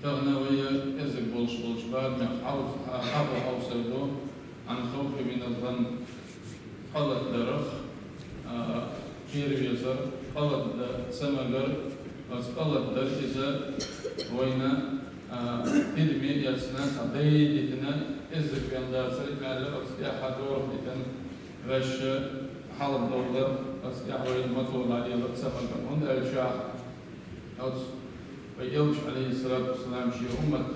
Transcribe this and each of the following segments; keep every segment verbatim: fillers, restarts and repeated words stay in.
Тахан вай кӀезига болуш болчу барамех хьал-, хьа-, хьалха хьовсур ду, عن الخوف من الظن, къа латадарах, а, кхеравезар, къа латадан ца магар, оцу къа латадар иза вайна, а, тидаме эцна, цхьа дай дитина, кӀеззиг бен дацара аьлла, оцу тӀехь дорах дитина, ваьшша хьалха довлар, оцу тӀехь вайна ма тола лелар ца магар. ХӀунда аьлча оцу вай элча, Ӏалайхиссалату вассалам, шен уммат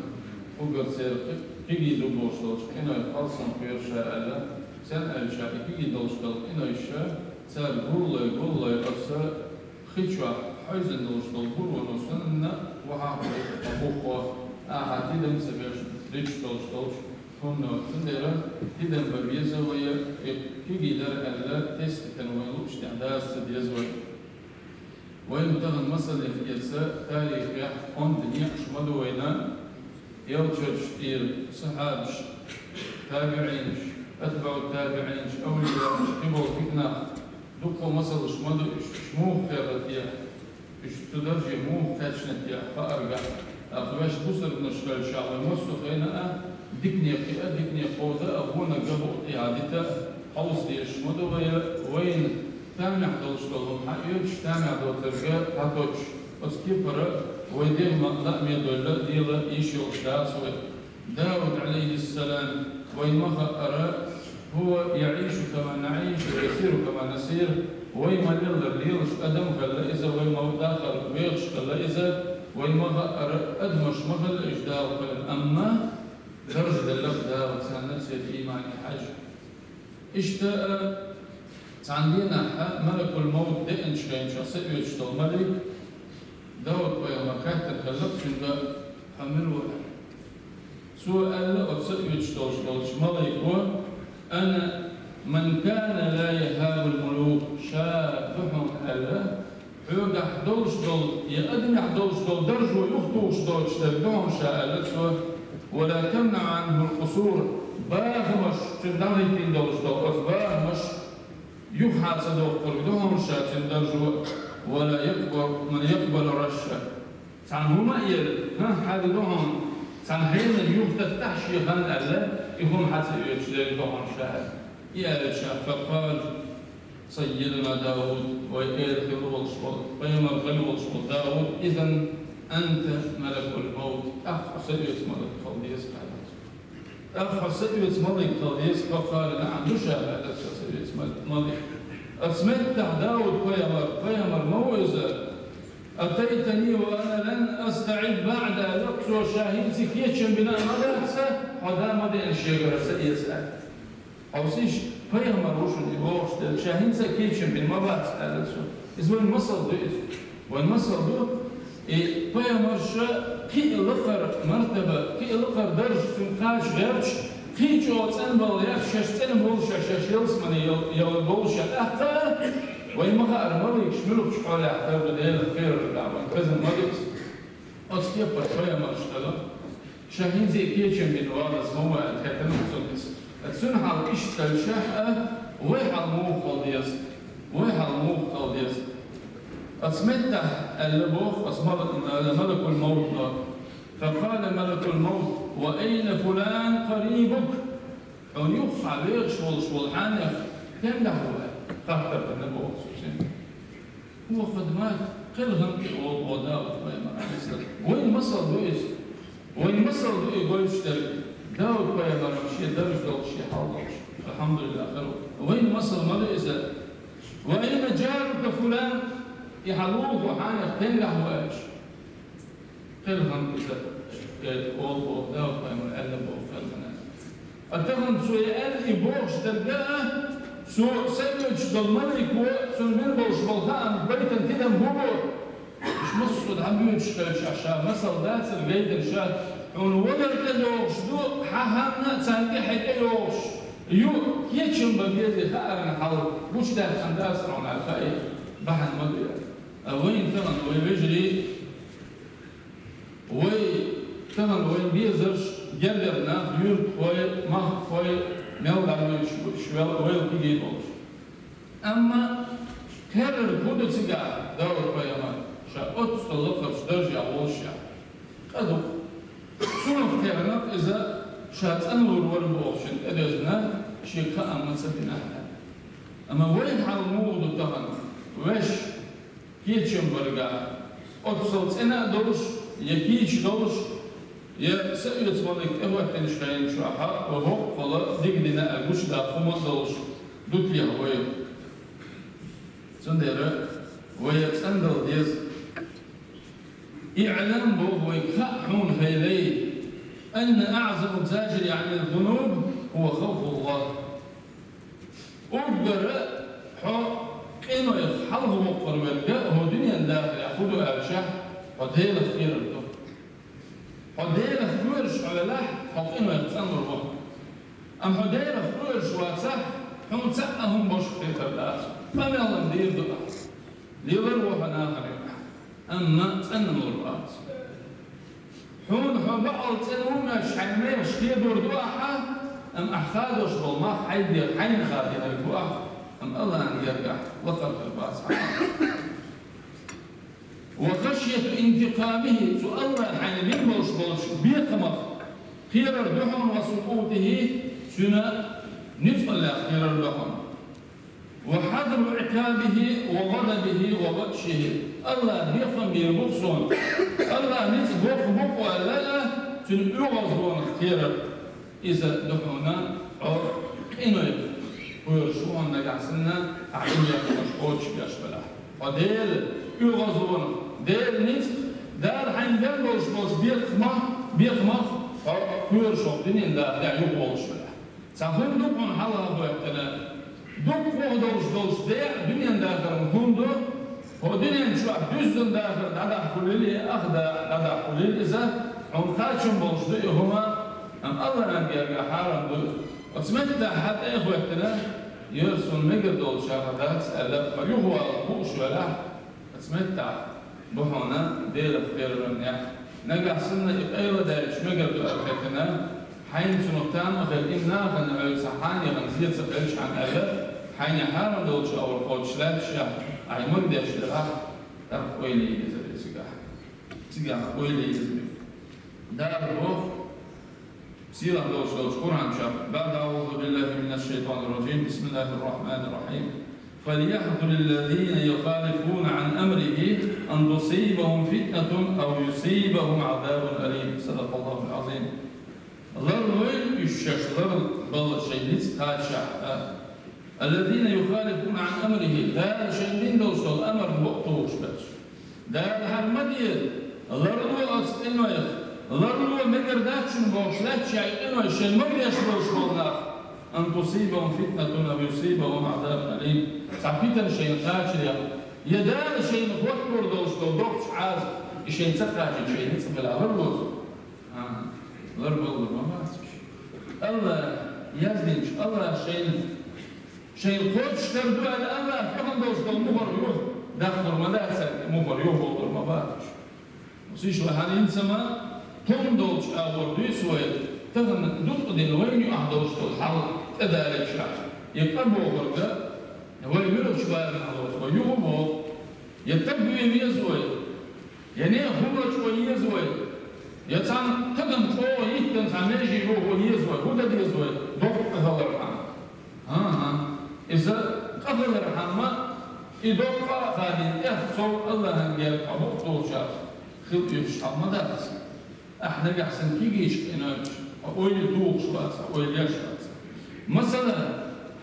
угар церан кхи-, кегий ду бохуш долчу къинойх алсам кхоьру ша аьлла, царна аьлча и кегий долуш долу къинойша цара гуллой, гуллой оцу хи чохь хьойзина долуш долу буроно санна вахьа а боху, ахьа тидам ца беш, дича долуш долчу хӀумано. Цундела тидам бан беза вай, и кегий дара аьлла, тесна дитина вайн лууш тӀехь даза ца деза вай. Вайна тахана масаллех эца тарихехь онда некъаш ма ду вайна, элчанаш тӀера сахьабаш, табиӀинаш, атбаӀу табиӀинаш, авлияаш, кхиболу дика нах, дуккха масалш ма ду уьш, уьш муха херра техьа, уьш цу дарже муха кхаьчна техьа хааргахь. ТӀаккха ваьш бусурбанаш хилча вай массо а хенахь а дикане кхиа, дикане кховда а, гӀона ган букъ тӀехьа дита а, хьовса дезаш ма ду вай, вайна тамехь долуш долу хӀума хьаоьцуш, тамехь доцург хьатоьхуш, оцу кепара вай дегӀ ма-, лааме довла, дела йиш йолуш дац вай. Дауд, Ӏалайхиссалам, вайна ма хаъара, هو يعيش كما نعيش ويسير كما نسير, вай ма-леллара лелаш адам хилла иза, вай ма-, дахар вехаш хилла иза, вайна ма хаъара, адамаш ма хилла уьш Дала кхоьллина, амма даржа делла Дала царна церан иймане хьаьжжина. Иштта а, цхьана дийнахь малакул-мовт деанчу хенахь са оьцуш долу малик Дауд-пайхамар хаьттина хилла цуьнга: «Хьо мила ву?» Цо аьлла оцу са оьцуш долуш долчу малико: «أنا من كان لا يهاب الملوك», ша ду хьуна аьлла, хьоьгахь долуш долу, я адамехь долуш долу даржо юхатухуш доцуш дерг ду хьуна ша аьлла цо, «ولا تمنع عنه القصور», бахамаш цуьнан дӀахӀиттийна долуш долу оцу бахамаш юхахьа ца доккхург ду хьуна ша цуьнан даржо, «ولا يقبل من يقبل رشا». Цхьана хӀума а елла, хӀан, хьаьда ду хьуна, цхьана хенан юхататтахь шен хан аьлла, и хӀума хьа ца оьцуш дерг ду хьуна ша аьлла. И аьлча, فقال سيدنا داود, вай эла хилла волуш волу, пайхамар хилла волуш волу Дауд: «إذن أنت ملك الموت», тӀаккха хьо са оьцу малик хила деза аьлла. ТӀаккха хьо са оьцу малик хила деза, فقال نعم, ду ша аьлла цо, са оьцу мал-, малик. Оцу меттехь Дауд-пайхамар, пайхамар ма ву иза, «أتيتني وأنا لم أستعد بعد», аьлла цо, ша хӀинца кечам бина а ма дац, хьо да ма деана шегара са эца аьлла. Хьовсийша, пайхамар ву шуна и бохуш дерг, ша хӀинца а кечам бина ма бац аьлла цо. Иза вайн масал ду иза. Вайн масал ду, и пайхамарша кхин а лакхара мартаба, кхин а лакхара дарж цуьнга кхача гӀерташ, кхин а чӀогӀа цӀанбала гӀерташ, шаьш цӀена болуш, шаьш ялсамане ял-, ял болуш тӀаккха а, вайн ма хаара маликаш муьлхачу хьолехь тара ду Делах кхерар, вайн хезна ма ду иза. Оцу кепара пайхамарш хилла. Ша хӀинца а кечам бина валлалц ма ву аьлла, хетарна цунна иза. Цуьнан хьал иштта хилча а, вай хьал муха хила деза? Вай хьал муха хила деза? Оцу меттехь аьлла боху оцу мала-, малакул-мовтано: «فقال ملك الموت وأين فلان قريبك؟» Хьуна юххехь вехаш волуш волу хьенех стенгахь ву аьлла, хаттар дина боху цо цуьнга. «هو قد مات», кхелхина кхин а волу боху Дауд-пайхамар, Ӏалайхиссалам. Вайн масал ду иза. Вайн масал ду и гойтуш дерг. Дауд-пайхамаран шен дарж долуш, шен хьал долуш. Алхьамдулиллах, хир ву. Вайн масал ма ду иза. «وأين جارك فلان؟» И хьан лулахо хьенех стенгахь ву аьлча. Кхелхина иза, э, олу боху Дауд-пайхамар аьлла боху кхелхина. Ткъа тахана цо и аьлла, и бохуш дерг а, цо са оьцуш долу малико, цунна мила болуш болу хаам, байтан тидам хӀун бу? Уьш массо а дӀабоьдуш хилча, ша масал дацара гайтина ша, хьуна валар тӀе йогӀуш ду, хьан ханна а царна тӀе хье тӀе йогӀуш ю, кечам бан безе хааран хьал гучудаьккхина дацара хьуна аьлла хаий, бахьана ма ду аьлла. Ткъа вайна тахана, вай вежарий, вай тахана вайна безарш гергара нах, юьртахой, махкахой, мел дӀавуьйцуш бу уьш, вел-, вайл кегий болуш. Амма кхерарг хӀун ду цигахь, Дауд-пайхамар, ша оццул лакхарчу даржехь волушехь? Къа ду-кх, Кернах иза ша цӀанлур вар бохучун тӀедезна, шега хаа ма ца дина. Амма вай хьал муха ду тахан? Вешта кечам баргахь, оццул цӀена а долуш, я кийча долуш, я са оьцу малик тӀехӀоьттинчу хенчохь а воккхала дика дина а гучудаккха хӀума а долуш ду техьа вай. Цундела вай цӀандала деза. «اعلم», боху вайга, хаьа хьуна, хӀай лай, «أن أعظم الزاجر عن الذنوب هو خوف الله». Уггара хьо къинойх хьалха воккхур верг а, хӀокху дуьненан дахарехь хӀун ду аьлча, хьо Делах кхерар ду. Хьо Делах кхоьруш хьо велахь, хьо къинойх цӀанлур ву. Амма хьо Делах кхоьруш вацахь, хьуна цхьа а хӀума бошха хетар дац. Къамелан дийр ду ахь. Лелар ву хьо нахана юкъахь, амма цӀанлур вац. Хьуна хьо бакъал цӀена ву моьттуш хьайн мехаш хедор ду ахьа, амма ахь хадош болу мах хьайна дегӀ хьайна хадийнарг ву ахь, амма Аллахьан гергахь лакхара хир бац хьан. «وخشية انتقامه», цу Аллахьа хьайна бина болуш болчу бекхамах кхерар ду хьуна, «وسخطه», цуьнан ницкъаллех кхерар ду хьуна. «وحذر عقابه وغضبه وبطشه». Аллахьа бекхам бийр бу-кх суна. Аллахьа ницкъ боккха бу-кх аьлла, цуьнан оьгӀазлонах кхерар. Иза ду хьуна хьо къинойх кхоьруш ву хьуна нагахь санна, ахь и бекхамаш кхочушбеш белахь. Хьо Делан оьгӀазлонах, Делан ницкъах, Дала хьайна бен болуш болчу бекхамах, бекхамах хьо кхоьруш хӀокху дуьненан дахарехь юхаволуш белахь. Цхьа хӀума ду хьуна хьалха хӀоьттина. Дуккха а долуш долчу декъа дуьненан дахаран хӀума ду. ХӀокху дуьнен чохь дуьззина дахар дӀадахьа хуьлийла, я ах дакъа дӀадахьа хуьлийла иза, хьуна кхачам болуш ду и хӀума, амма Аллахьан гергахь хьарам ду. Оцу меттехь хьан тӀе а хӀоьттина, яра суна мегар долчарах дац аьлла, ма юхавала хууш велахь, оцу меттехь бу хьуна Делах кхераран некъ. Нагахь санна и къайладаьлча мегар ду аьлла хетина, хьайна цунах там а хилла, и нахана хьоьга цхьа хьанехана зен ца хилча хьан аьлла, хьайна хьарам долчу агӀор кхочуш лаьтташехь, ахь магадеш делахь, тӀаккха ойла е иза цигахь. Цигахь ойла е иза. Дала боху, сийлахь долуш долчу Къуръан чохь, بعد أعوذ بالله من الشيطان الرجيم، بسم الله الرحمن الرحيم. فليحذر الذين يخالفون عن أمره أن تصيبهم فتنة أو يصيبهم عذاب أليم. صدق الله العظيم. Ларлойла уьш шаьш ларлуш шайн ницкъ кхачахь а. الذين يخالفون عن أمره, Дала шайн дина долуш долу амар бакъ тухуш берш. Дала хӀара ма де, ларло оцу къинойх, ларло мегар дац шуна бохуш лаьтташ, и къиной шайн магадеш болуш болу нах, أن تصيبهم فتنة أو يصيبهم عذاب أليم, цхьа питана шайна кхачарехь, я Дала шайна хӀоттор долуш долу доккхачу Ӏазап, и шайна ца кхачийта шайн ницкъ белахь ларло цо. А, ларбаллур ма бац уьш. Аллах яздинчу, Аллах шайна, шайна кхочушдар ду аьлла, Аллах тӀехула долуш долу мухӀар юха даккхалур ма дац, мухӀар юха бовлур ма бац уьш. Уьш вай хьан инсама тум долчу агӀор дуьйцу вай, тахана дукъ дина вайна юкъахь долуш долу хьал тӀедалийча, и къа бохург а, вай муьлхачу барамехь лоцу, вай юха боху, я таг вен веза вай, я нехан хӀума чӀогӀа еза вай, я цхьана тагана чӀогӀа йиттина цхьа меже вуха еза вай, хӀун дан деза вай, доккха къа хилархьама? ХӀан-хӀа, иза къа хилархьама, и доккха а хадийна тӀех сов Аллахьан герга хьо букъ долчарах хила оьшуш хьал ма дац. Ахь нагахь санна кегийчу къинойх хьо ойла тухуш вац, хьо ойла еш вац. Масала,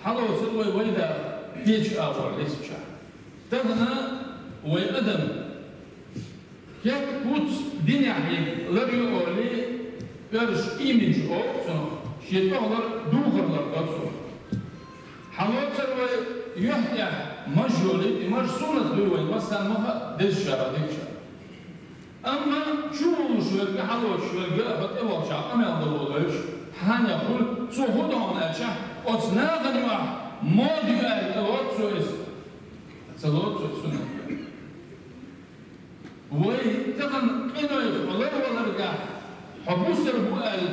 хьалоцур вай вай даха кхечу агӀор лестачохь. Тахана вай адам хӀетта куц динехь ерг лар ю олий, оьрша имидж олу цунах, шен тӀехула духар лар до цо. Хьалоцур вай юьхь тӀехь маж йолий, и маж суннат дуй вайн массарна ма хаьа, дезачара, дикачара. Амма чу вуллуш верг а, хьалоцуш верг а, хьо тӀевахча къамел дан волавелча, хьанех хуьлу, цо хӀун до хьуна аьлча, оцу нахана юкъахь мода ю аьлла, тӀелоцу цо иза. Ца лоцу цо суннат. Вай тахана къинойх хьо ларваларгахь, хьо бусар бу аьлла,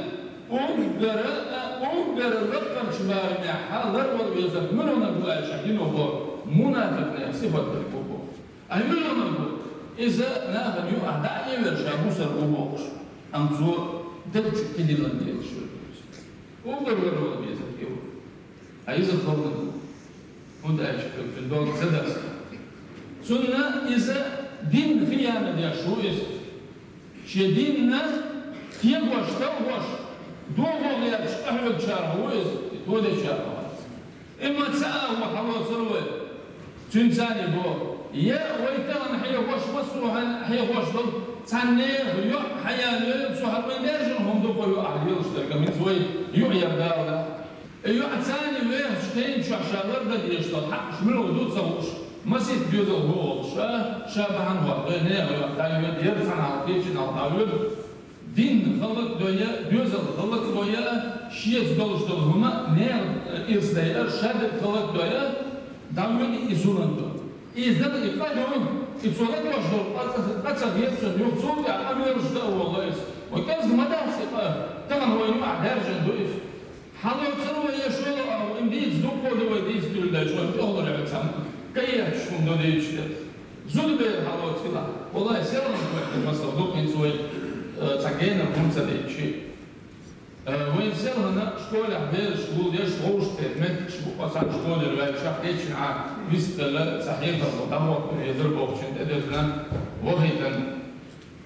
уггара а, уггара лакхарчу барамехь хьан ларвала везарг муьлханиг ву аьлча, дино бо, мунафикъех сифат дерг ву бо. Ай муьлханиг ву? Иза нахана юкъахь дӀа а эвер ша бусар ву бохуш. Амма цо Даг чу кхидилан дезаш вар. Угар вар вала беза кхио. А иза халдан. ХӀунда аьлча хӀара цуьнан дог ца даста. Цунна иза динна хиянат деш ву иза. Шен динна кегош, талхош, догӀо лаьтташ къахьоьгучарах ву иза, и тодечарах вац. Имма ца а ву хьалоцур вай. Цуьнца а бо. Я вай тахана хьехош, массо а хьехош долу цхьана нехан йоӀ хьаяьлла йойла, цо хьара вайн даьржина хӀума ду кхо йоӀ ахьа лелаш дерг, амма иза вай йоӀ яр Дала. И йоӀ царна вехачу хенан чохь ша лардан дезаш долу хьакъаш муьлха ду ца хууш, масийтта доьзал бу олуш, ша, ша бахьана хӀотта, нехан йоӀ дӀайоьду, яра цхьана хьалха, кхечанхьа дӀайоьду. Дин хӀаллакдой, доьзал хӀаллакдой, шеца долуш долу хӀума нехан ирс дайа, ша дерг хӀаллакдой, дӀавоьду и зулам ду. Иза дан и къа ду, и цо латош долу къа ца, къа ца хета цунна, юха цул тӀаьхьа къамелаш дан а воллу иза. Вай кӀезга ма дац и къа, тахана вайна юкъахь даьржина ду иза. Хьалоцур вай я шолгӀа а ву, им дийца дуккха а ду вай дийца дуьйладайча, вайн тӀехула рехьа цхьаьна каетташ хӀума ду дийцаш дерг. Зудабер хьалоцийла. Валлай, селхана вай масал ду, хӀинца вай, э, цхьа генара хӀума ца дийцчи. Э, вайн селхана школехь бераш гулдеш вовшахкхетта меттигаш бу, кхо цхьана школера ваьлчахь, кхечанхьа вистхила цхьа хьехархо дӀахӀотто везара бохучун тӀедоьзна вахийтина.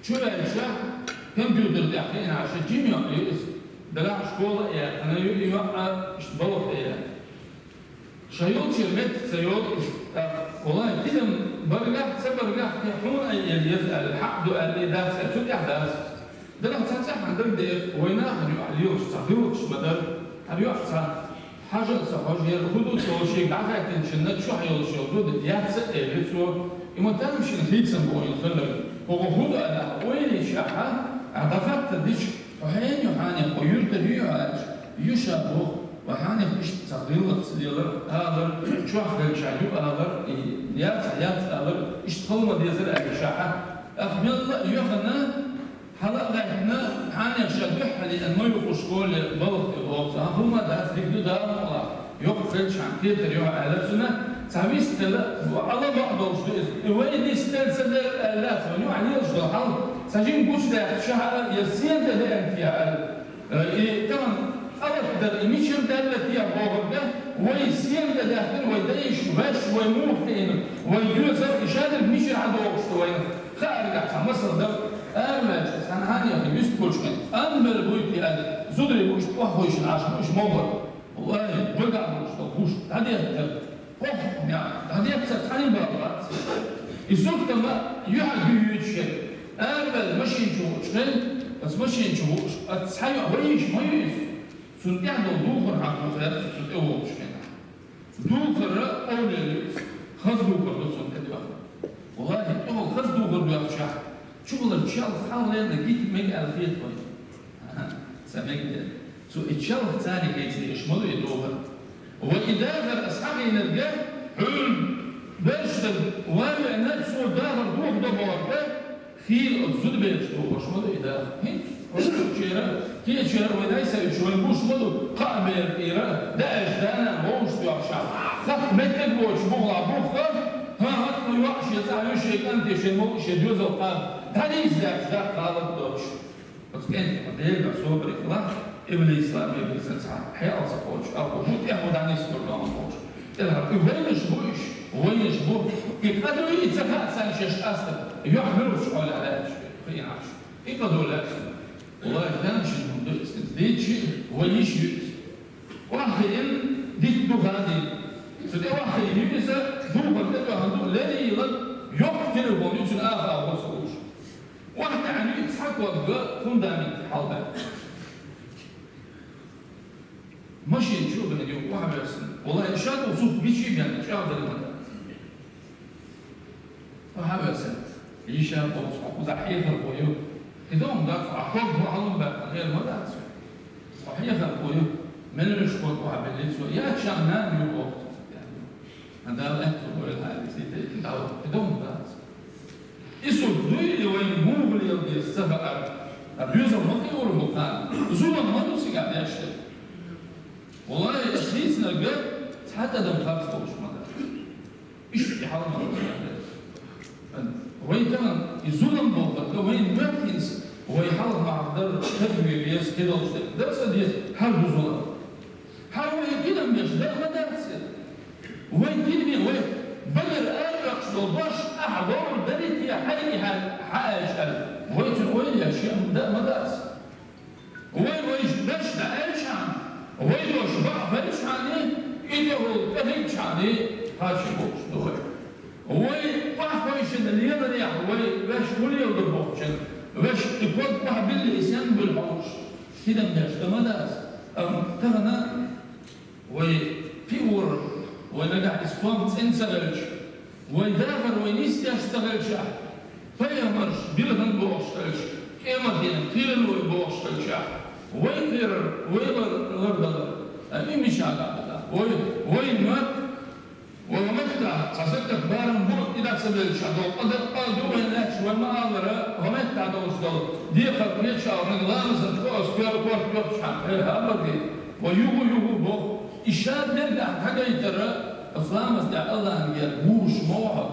Чу ваьлча, компьютер тӀехь хиъна ша жима йоӀ ю иза. Делахь школа а яьккхина ю и йоӀ, иштта балха тӀе яьккхина. Ша йолчера меттиг ца йолу иза. ТӀаккха, валлай, тидам баргахь, ца баргахь, те хьуна а эр еза аьлла, хьакъ ду аьлла, дац аьлла, цу тӀехь дац. Делахь цхьа цӀеххьана дагадеара, вай нахана юкъахь лелаш цхьа гӀиллакхаш ма дара. ХӀара йоӀ цхьа хьажа а ца хьожура, хӀун ду ца хьожура, шега дӀахаьттинчунна чохь йолуш йолу зуда яц а элира цо. И ма тамашийна хийцам бу вайна хилларг. ХӀокхо хӀун ду аьлла, ойла йичахьа, ахьа дӀахаттар дича, хьо хьенан ю хьанех, хьо юьртара ю хьо аьлча, ю ша боху, вай хьанех иштта цхьа гӀиллакх ца лелар, алар, чохь хилча ю алар, и яц а яц алар, иштта хала ма дезара аьлла ша хьа. Ахь мелла а юьхьана, хьала а гӀаьттина, хьанех ша дуьххьал еана ма ю кху школе балха тӀе боху цо. Ахь хӀума дац, дика ду Дала мукъалахь. Йоккха хилчахьана кхетар ю хьо аьлла цунна, цхьа вистхила, Ӏалама а долуш ду иза. И вай нисделла ца дара аьлла дац, вайн юкъахь лелаш долу хьал, цхьа жима гучудаьккхича хьа а, я сена тӀе деана те аьлла. Э, и тахана алат дара, и мичара даьлла те бохург, вай сена тӀе даьккхира, вай дайша, ваьш, вай муха хиъна, вай доьзал, и шадерг мичара хьадогӀуш ду вайна. Хааргахь цхьа масал дара, араваьлча цхьана хьанех вистхуьлуш хилла, амма бер буй те аьлла, зударий бу иштта охьахуьйшина Ӏаш бу уьш могӀар. Валлай, багахь болуш долу гӀуш дӀадеттара, хӀокху меӀ дӀадеттара цхьаьна бала бац. И суртана юьхьа гуьйуьйтуш яра. Араваьлла машин чу вуучу хенахь, оцу машин чу вуучу, оцу цхьа йоӀ вайша ма ю иза. Цунна тӀехь долу духар хьан боху аьлла, цу тӀе вогӀучу хенахь. Духар къовлаелла ю иза. Хаза духар ду цунна тӀе доьхна. Валлахи, тӀехула хаза духар доьхначохь, чухула чалх хьалха лерина гита мега аьлла хета вайна. Ца мега дела. Цо и чалх царна хеца дезаш ма ду и духар. Вай и дахар аса хьахийнарг, хьуьлла берш дан ван веана, цо дахар духадо бохург, хийла оцу зудабераш духуш ма ду и дахар. ХӀинца хӀокху чуьра, кхечуьра вай дай ца уьш вайн гуш ма ду, кхаа бер тӀера, даьш, да-нана вовшах доьхча, хатта меттиг боцуш бухахь бухха, хӀан, хӀан, тхо йоӀ шен цӀахь ю, шен кӀанте, шен мукъа, шен доьзал кхаба, дӀадийца даьхча, даккха гӀалат доцуш. Оцу кӀентан Делан собаре хилахь, иблис лам бен бирзан цхьа хьекъал ца кхочуш, алхо хӀун тӀехь хӀун дӀанисдур ду хьуна кхочуш. ТӀехь и вайнаш бу иш, вайнаш бу. И къа дуй, и ца хаьа царна шаьш къаста, юьхь муьлхачу хьолехь лаьтташ, кхиъна Ӏаш. И къа ду лаьцна. Валлахи, тамашийна хӀума ду иза. Дийцича, вай йиша ю иза. Охьахиъна, дитт ду хадийна. Цу тӀе охьахиъна ю иза, духар тӀе тоьхна ду, леррина, йоккха телефон ю цуьнан, аха а вац хууш. ОхьатаьӀна ю цхьа ког фундамент хьалабаьхна. Машина чу а бен ю, охьаверсина. Валлахи, ша долу сурт бичи а бен, чӀагӀдина ма дац. Охьаверсина. Йиша а болуш, хьо кхузахь хьехархо ю. КхидӀа хӀума дац, хьо ког хьо хьалун баьккхина, хӀара ма дац. Хьо хьехархо ю. Меллаша ког охьабеллий цо. Я чан нана ю боху цо. Ан Дала аьтту бойла хьайна, сийтайта, Дала, кхидӀа хӀума дац. И сурт дуй, и вайн муха леладеза ца хаар. А доьзал ма кхиора бу кхана. Зулам ма ду цигахь деш дерг. Валлахи, ас дийцинарг цхьа тӀадам харц болуш ма дац. Иштта и хьал ма ду цигахь деш. Вай тахана и зулам бохург, вайн моьттинца, вай хьалха ма хьахдар, таг вен ве, долуш дерг. Дан ца деза, хьал дузула. Хьал вай динан беш, дан ма дац. Вай динан, вай багара ара баккхаш долу дош, ахьа вовр дарите, хьайги хьа, хьа аьлча аьлла. Вай цуьнан ойла еш, шен дан ма дац. Вай, вай беш дан аьлча хьан, вай дош бакъ хилча хьан, и тӀехула тӀехилча хьан, хьан ши бохуш ду вай. Вай охьахойшина леларехь, вай ваьш хӀун леладо бохучун, ваьш и ког охьабилли, и сен буьлу хьовш. Хидам беш дан ма дац. Амма тахана вай кхиор, вай нагахь и стом цӀена ца хилча, вай дахар вай нисдеш ца хилча, пайхамарш билгӀина бохуш хилча, къематдийнахь кхерар вай бохуш хилча, вай кхерар, вай лар-, лардалар, а, и мичахь дӀа ду? Вай, вай мотт, вай меттахь цхьа закат барам бу, и дӀа ца белча долу, къа ду вайн лаьтташ, вай ма аллара, вай меттахь долуш долу декхар кхечу алханиг ламазан чӀогӀа ас коьрта корта йохчхьана, э, хӀаббаги, вай юху-юху боху, и ша дерг ахь дӀагайтара, оцу ламаз тӀехь Аллахьан гера гуш ма ву хьо,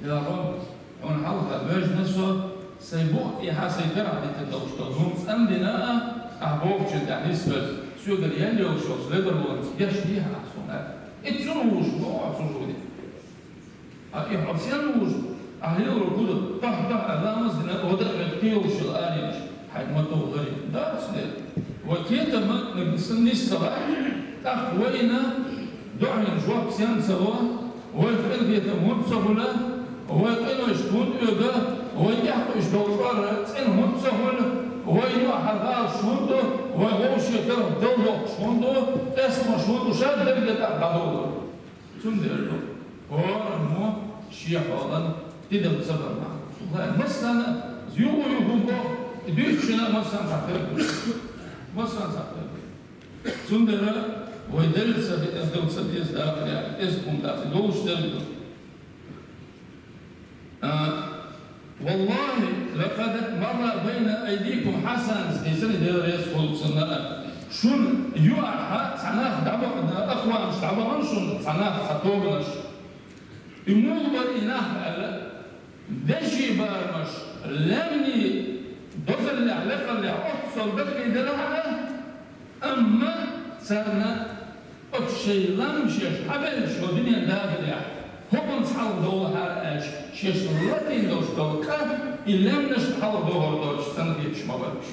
я Рабби, хьуна хьалха вежна со, сайн букъ тӀехьа сайн карахь дитина долуш долу хӀума цӀандина а, ахь бохучун тӀехь нисвелла, соьгара ял йолуш йолчу ледарлонца гечдехьа ахь суна. И цунна вуш боху ахь цу жуди. А и хьо сен вуш? Ахь лело гуда, тах-тах а ламаз дина, ода а метта кхийолуш йолу аремаш, хьайн ма товларе. Дац дера. Вай кетама нагахь санна нис ца лахь, тӀаккха вайна дуьхьал жоп сен ца ло, вай къинхетам хӀунда ца хуьлу, вай къинойшка хӀунда оьгу, вай тӀехь кхуьуш долу чкъор цӀена хӀунда ца хуьлу, вай юьхьӀаьржа гӀалаш хӀунда ду, вай вовшийн карах далдоккхуш хӀунда ду, къестамаш хӀунда ду, ша дерриге тӀаккха дӀадовлу. Цундела ду, хӀораммо шен хьолан тидам ца бар ма. Вай массарна юху-юху боху, и дуьйцучунна массарна цхьа тера ду. Массарна цхьа тера ду. Цундела вай делла ца, делла ца деза дахарехь, иза хӀума дац, и долуш дерг ду. А, «Валлахи, лакъад марра байна айдикум хьасанас», дийцина Дела реза хуьлда цунна. Шуна юкъахь цхьа нах дӀабахана, акъвамаш дӀабахана шуна, цхьа нах, цхьа тобанаш. И муха бара и нах аьлла, деши барамаш, лаьмнийн дозаллехь, лекхаллехь оццул дакъий делахь а, амма царна оцу шайн лам шаьш хьабеллачу дуьнен дахарехь, хӀокхунца хьалха довлахьара аьлча, шаьш латийна долуш долу къа, и лаьмнашна хьалха догӀур доцуш санна хеташ ма бара уьш.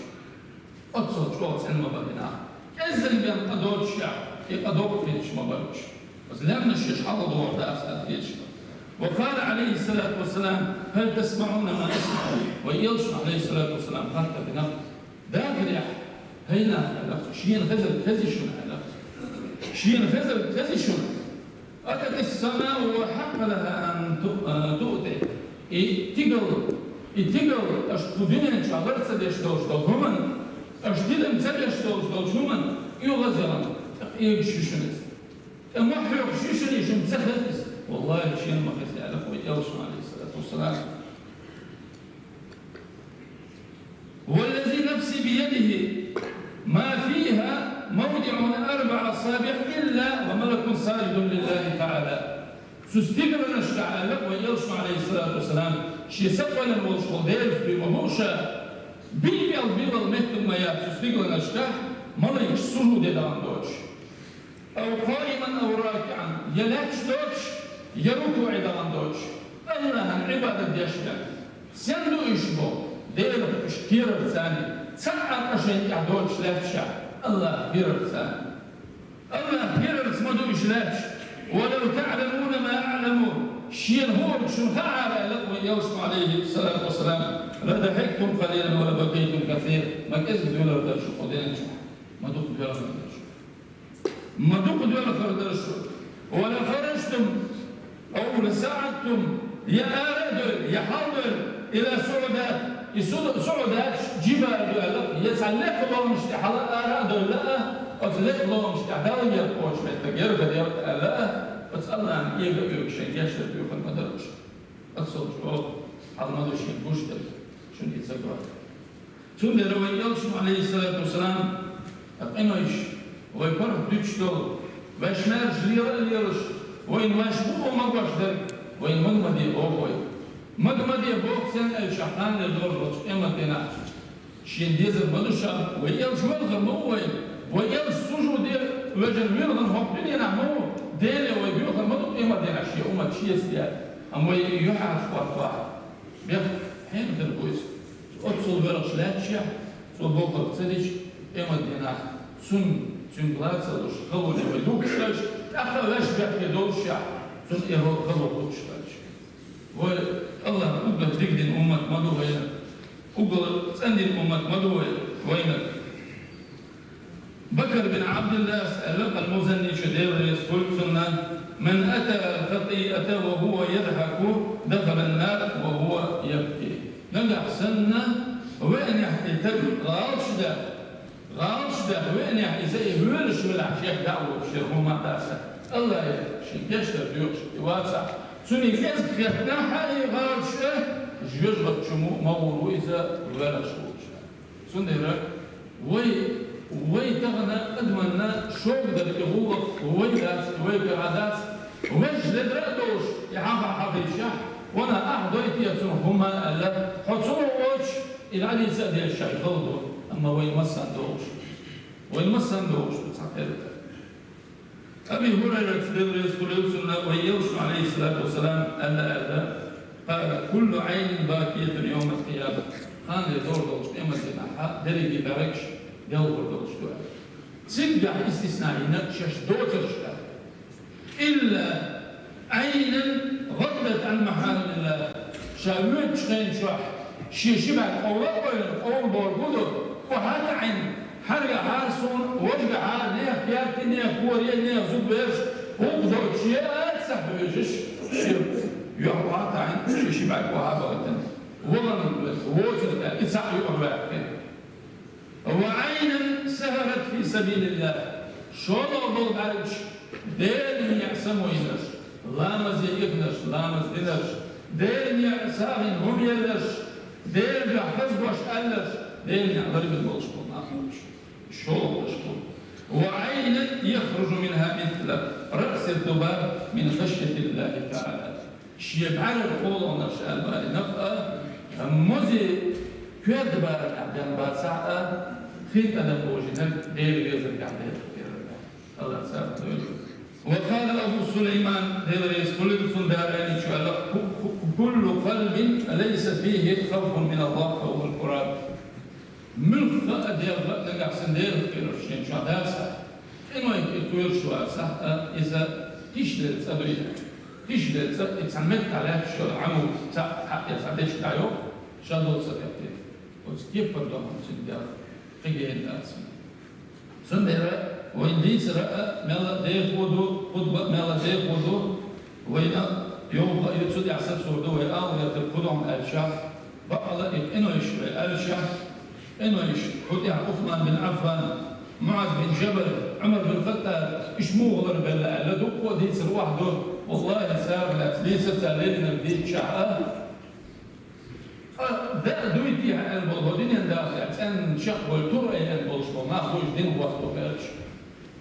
Оццул чӀогӀа цӀена ма бара и нах. КӀеззиг бен къа доцуш а, и къа доккха хеташ ма бара уьш. Оцу лаьмнаш шаьш хьалха догӀур дац аьлла хеташ бара. Ва къала, алейхиссалату вассалам: «Хьал тасмаӀуна ма асмаӀу?» Вай элчано, алейхиссалату вассалам, хаттар дина. Дахарехь, хӀай нах, аьлла цо, шена хезарг хези шуна, аьлла цо. Шена хезарг хези шуна. «Ататис самаъу ва хьакъкъа лаха ан ту-, а, туъти». И тигал, и тигал, аша кху дуьнен чохь лар ца деш долуш долу хӀуманна, аша тидам ца деш долуш долчу хӀуманна, оьгӀаз ялан, тӀаккха эгаш ю шуна иза. ТӀе мохь хьоькхуш ю шуна, и шуна ца хеза иза. Валлахи, шена ма хеза, аьлла вай элчано, алейхиссалату вассалам. «Валлази нафси биядихи, ма фиха мавдиӀун арбаӀа асабиӀ илла ва малакун сажидун лиллахи таӀала». Цу стигланашкахь, аьлла вай элчано, алейхиссалату вассалам, шен са къойлина волуш волу Делаца дуй ма бу ша, билггал билггал меттиг ма яц цу стигланашкахь, малайкаш сужуде дахана доцуш. «Ав къаиман, ав ракиӀан», я лаьтташ доцуш, я рукуӀе дахана доцуш, Аллахьан Ӏибадат деш бен. Сен ду уьш боху? Делах уьш кхерарца, цхьа а къа шайна тӀехь доцуш лаьтташехь, Аллах кхерарца. Аллах кхерарца ма ду уьш лаьтташ. «Ва лав таӀламуна ма аӀламу», шена хӀорг шуна хаара, аьлла вай элчано, алейхиссалату вассалам, «ла дахиктум къалилан ва ла бакайтум касира», ма кӀезиг доьлар дара шу кху дуьнен чохь, ма дукха доьлхар дара шу. Ма дукха доьлхар дара шу. «Ва ла хараджтум, ав ла саӀадтум», я ара а довла, я хьалдовла, «ила суӀудат», и су-, суӀудат, джибал ду аьлла, я цхьа лекха ломаш тӀехьала ара а довла а, оцу лекха ломаш тӀехь Далла герга кхочу меттиг герга дерг аьлла а, оцу Аллахьан эга а оьгуш шайн гечдар доьхур ма дара уьш. Оццул чӀогӀа хьал ма ду шен гуш дерг, шуна и ца го. Цундела вай элчано, алейхиссалату вассалам, къинойш, вай паргӀат дуьтуш долу, ваьш маьрша лела а лелаш, вайна ваьш бу а ма гуш дерг, вайна мага ма де боху вай. Мага ма де боху, сен аьлча, кхана долуш долчу къематдийнахь Шен дезар ма ду ша, вай элча велхар ма ву вайна, вай элча сужуде вежарий велхар хӀокху дуьненахь ма ву, Деле вай боьхар ма ду къематдийнахь шен уммат шеца дер. Амма вай юьхьӀаьржа хӀоттахь, бехк хьенан хир бу иза? Оццул воьлхуш лаьтташехь, цо бохург ца дича, къематдийнахь цунна, цуьнга лаца луш, халоне вай духкуш хилча, тӀаккха ваьш бехке доллушехь, цунна и хало хӀуттуш хилча. Вай, АллахӀа уггар дика дина уммат ма ду вайна, уггар цӀандина уммат ма ду вай, вайна. Бакр бин Ӏабдиллас аьлла, ал-Музанни чу, Дела реза хуьлда цунна: «Ман ата ал-хатиата ва хӀува ядхьаку, дахала ан-нар ва хӀува ябки». Нагахь санна веанехь и таг гӀалаташ деш, гӀалаташ деш веанехь, иза и воьлуш велахь, шех дӀа а вогӀуш, шен хӀума а дацахь, АллахӀе шен гечдар доьхуш и вацахь, цунна и кӀезиг хетахь а и гӀалаташ, жоьжахати чу ма гӀур ву иза воьлхуш волуш. Цундела вай, вай тахана адамашна шога дара и гӀуллакх, вай дац, вай кара дац, вайша ледара а долуш, и хьаха хьахийшахь, ванах ахь дойтий цунна хӀума аьлла, хьо ца воьдуш, и дӀадийца а дезаш, шайн хала ду, амма вайна массарна догӀуш. Вайна массарна догӀуш ду цхьатерра. Аби ХӀурайрас, Дела реза хуьлийла цунна, вай элчано, Ӏалайхиссалату вассалам, аьлла аьлла: «Къала: куллу Ӏайнин бакиятун йовмал-къияма». Кхана дер долуш къематдийнахь дерриге бӀаьргаш делхур долуш ду аьлла. Цигахь истисна йина шаьш доцурш аьлла. «Илла Ӏайнан гӀаддат Ӏан махьаримиллахӀ». Ша воьдучу хенан чохь шен ши бӀаьрг къовла а къовлина, къовлабор хӀун ду, охьа а таӀийна, хьаьргахьара суна, важагӀахьара, нехан керте, нехан коре, нехан зудабераш гӀуллакх доцуш, е а ца хьоьжуш, шен юьхь охьа а таӀийна, шен ши бӀаьрг охьа а бахийтина, вахана воцург аьлла, и цхьаъ юкъарваьккхина. «Ва Ӏайнан сахьарат фи сабилиллахӀ». ШолгӀа болу бӀаьргаш Делан некъа самавийнарш, ламазе ихнарш, ламаз динарш, Делан некъа сагӀина хӀума елларш, Делан дуьхьа хаза дош аьлларш, Делан некъ ларбина болуш болу нах хуьлуш. ШолгӀа болуш болу. «Ва Ӏайнан яхружу минхӀа мисла раъсид-дубаб мин хашйатиллахӀи таӀала». Шен бӀаьргара кхоалгӀанаш аьлла бахийна нах а, мозе коьрта барамехь бен бацахь а, хин адам божийнарг Делан везаргахь, Делан кхераргахь. АллахӀ царна дойла. Ва къала Абу Сулайман, Дела реза хуьлийла цунна, Дараничо аьлла: «Ку-, ку-, куллу къалбин лайса фихӀи хавфун миналлахӀ фахӀува кураб». Муьлхха а, дегӀ а нагахь санна Делах кхерарш шен чохь дацахь, къинойх и кхоьруш вацахь а, иза тишделла цӀа ду и. Тишделла цӀа и цхьа меттахь лаьтташ йолу Ӏамо цхьаъ хьаъ я цхьа дечиг дӀайоккху, ша долу цӀа тӀе. Оцу кепара ду хьуна цуьнан дегӀ, кхин гена дац. Цундела вайн дийцар а мелла а дехо ду, хутба а мелла а дехо ду, вайна йовха а ю, цу тӀехь сацор ду вай ала гӀертарг хӀун ду хьуна аьлча, бакъала и къинойш вай аьлча, къинойш, кху тӀехь Усман бин Ӏаффан, МуӀаз бин Жабал, Ӏумар бин Хаттаб, иштта муха ларбелла аьлла, дуккха а дийцар охьа ду, валлахӀи, цара лаьцна дийцар, цара леринарг дийцчахь а, Ткъа даа дуй техьа аьлла болу хӀо дуьнен даха цӀенна чекхбойла тур айъина болуш болу нах бу уьш дин хӀотто аьлча.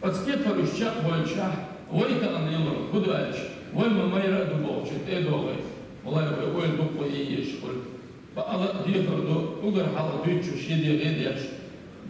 Оцу кепара уьш чекхбойлучохь, вай тахана лелорг хӀун ду аьлча, вай ма майра а ду бохучу тӀе а догӀий. Валлай, вай ойла дуккха а езаш хуьлу. Бакъала а дехар ду, уггар хьалха дуьйцучо шен дегӀе а деш.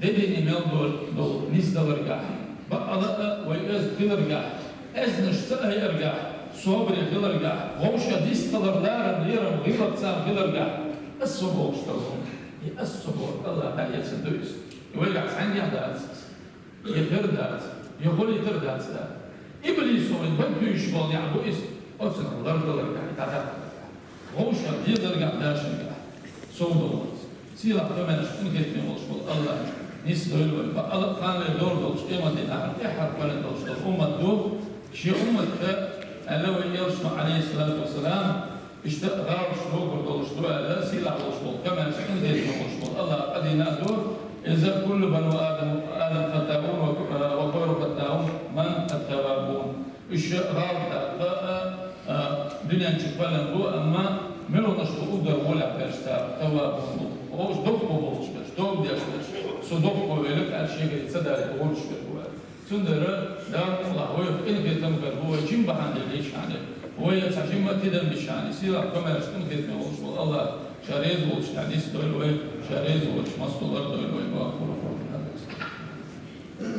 Де дийне мел долу нисдаларгахь, бакъала а вай оьзда хиларгахь, аьзнаш ца айаргахь, собаре хиларгахь, вовшах дистхилар, ларам, лерам, гӀийбат ца хиларгахь, ас со бохуш долу хӀума, и ас со боху АллахӀа дӀаэцна ду иза. И вайгахь цхьаьнгге а дац иза. Я хир дац, я гӀолитар дац, да. Иблисо вайн бан туьйсуш болу некъ бу иза, оцунах лардаларгахь, и дӀадаккхаларгахь. Вовшах дезаргахь, дашаргахь. Сов долларца. Сийлахь, къамелаш, къинхетаме волуш болу АллахӀ нисдойла вай. Бакъала а кхана вай дора долчу къематдийнахь тӀаьххьара кхоьллина долуш долу уммат ду. Шен умматка аьлла вай элчано, Ӏалайхиссалату вассалам, иштта гӀалаташ дохур долуш ду аьлла, сийлахь волуш болу, къамелаш, къинхетаме волуш болу АллахӀа къадийна а ду. Иза: «Куллу бану Адам, Адам хаттаун ва, ва хайру хаттаун ман ат-таввабун». Уьш гӀалат даккха а, а, дуьнен чу кхоьллина бу, амма муьлханаш бу уггар гӀолехь берш цара, таввабун бу. Вовшах дохко болуш берш, тоба деш берш, со дохко велира аьлла, шегара ца далийта гӀуллуш берш бу аьлла. Цундела Дала мукъалахь вайх къинхетам хир бу, вай жима бахьана дерг дичахьана, вай цхьа жимма а тидам бичахьана, сийлахь, къамелаш, къинхетаме волуш болу АллахӀ Ша реза волчун хьадис дойла вай, ша реза волчун масалар дойла вай, бахур.